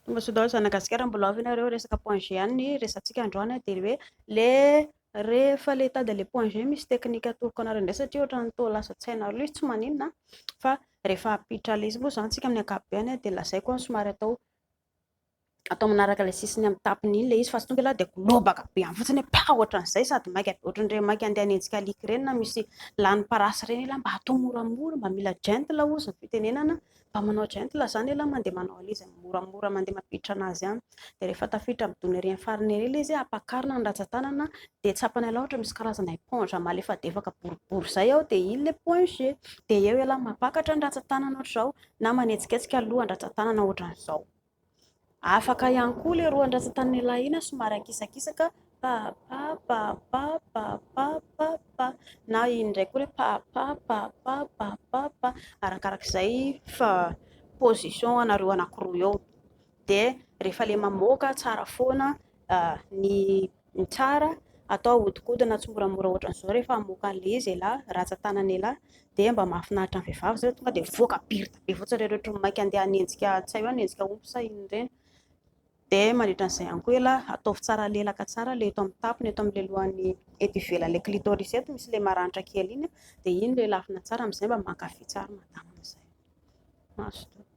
Tonga daholo zanak'i Gasikara, mbola ao ve nareo? Resaka point G ihany ny resatsika androany, dia hoe le rehefa le hitady an'ilay point G misy teknika atoroko anareo indray satria ohatran'ny toa lasa tsy hainareo ilay izy, tsy maninona fa rehefa hampiditra an'ilay izy moa izany tsika amin'ny ankapobeny dia lazaiko somary atao atao manaraka ilay sisiny amin'ny tapiny iny ilay izy fa tsy tonga ialahy dia golobaka be any fotsiny hoe pa ohatran'izay sady maika be ohatran'ireny maika andeha hanenjika alika ireny na misy lany parasy ireny ialahy, mba atao moramora, mba mila gentle hozy ny fitenenana, mba manao gentle izany ialahy mandeha manao an'ilay izy moramora mandeha mampiditra an'azy any. Dia rehefa tafiditra amin'ny dona ery amin'ny farany ery ilay izy, ampakarina ny rantsan-tanana dia tsapan'ialahy ohatra misy karazana éponge malefadefaka boribory izay ao dia iny ilay point G. Dia eo ialahy mampakatra ny rantsan-tanana ohatr'izao na manetsiketsika ny lohan-drantsan-tanana ohatran'izao. Afaka ihany koa ilay roan-dratsan-tanin'ialahy iny somary akisakisaka pa pa pa pa pa pa pa pa na iny indray koa ilay pa pa pa pa pa pa pa, arakarak'izay fa position anareo anankiroa eo. Dia rehefa ilay mamoaka tsara foana ny ny tsara atao ahodikodina tsimoramora ohatran'izao rehefa hamoaka an'ilay izy elah, ratsan-tanana elah, dia mba mahafinaritra ny vehivavy izay tonga dia mivoaka birta be fotsiny ireny ohatran'ny maika andeha hanenjika tsy hay hoe hanenjika omby sa inona ireny. Dia mandritra an'izay ihany koa elah, ataovy tsara lelaka tsara ilay eto amin'ny tampony, eto amin'ilay lohan'ny eto ivelan'ilay clitoris eto misy ilay maranitra kely iny, dia iny lelafina tsara amin'izay mba mankafy tsara madama amin'izay. Mazotoa.